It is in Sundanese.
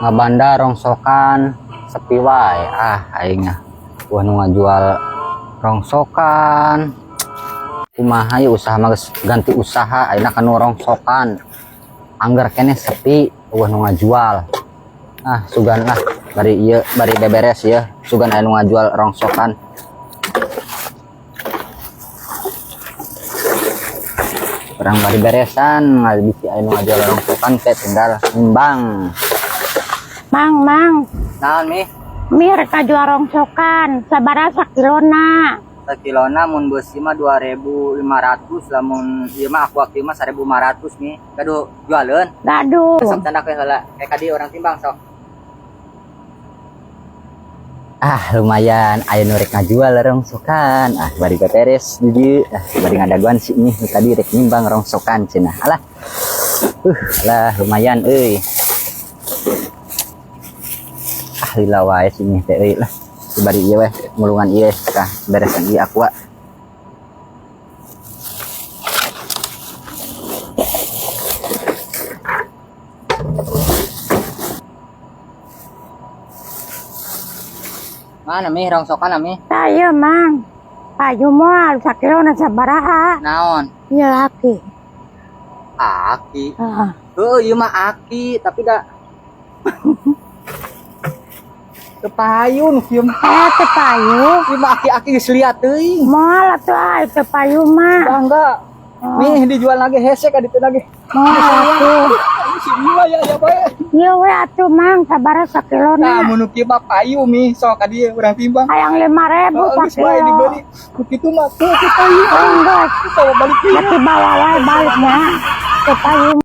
Ngabanda rongsokan sepi wae, ah, aing ah. Wah, nu ngajual rongsokan. Kumaha ya, usaha mah geus ganti usaha, ayeuna kan nu rongsokan. Angger keneh sepi, wah, nu ngajual. Ah, sugan lah bari ieu, bari beberes ya, sugan aya nu ngajual rongsokan. Urang bari beresan, bisi aya nu ngajual rongsokan teh tinggal nimbang. Mang, mang. Naon, Mi? Mi, rek jual rongsokan. Sabaraha sakilona? Sakilona mun beusi mah 2500, lamun ieu mah aqua kieu mah 1500, Mi. Gaduh jualeun? Gaduh. Sok candak we heula. Kayak ka dieu urang timbang, sok. Ah, lumayan aya nu rek ngajual rongsokan. Ah, bari beberes di dieu. Ah, bari ngadaguan si ini tadi rek nimbang rongsokan cenah. Alah. Alah, lumayan euy. Ah, lila wae si ini teh euy lah. Bari ieu weh, mulungan ieu tah, beresan ieu aqua. Mana, Mi, rongsokan, Mi? Tah ieu, Mang. Payu moal sakilona sabaraha? Naon? Ieu aki. Aki. Heeh. Heuh, ieu mah aki, tapi da teu payu nu kieu mah. Eh, teu payu. Ieu mah aki-aki geus liat teuing. Moal atuh, ah, teu payu mah. Bangga. Oh. Nih dijual lagi hese ka ditu lagi. Moal atuh. Ini si Iwa ya ya bae. Ieu we atuh, Mang, sabaraha sakilona? Nah, mun nu kieu mah payu, Mi, sok ka dieu urang timbang. Hayang 5000 Oh, geus bae sakilo. Dibeli. Nu kitu mah teu payu. Enggak. Bawa balik deui. Berarti bawa wae baliknya. Teu payu.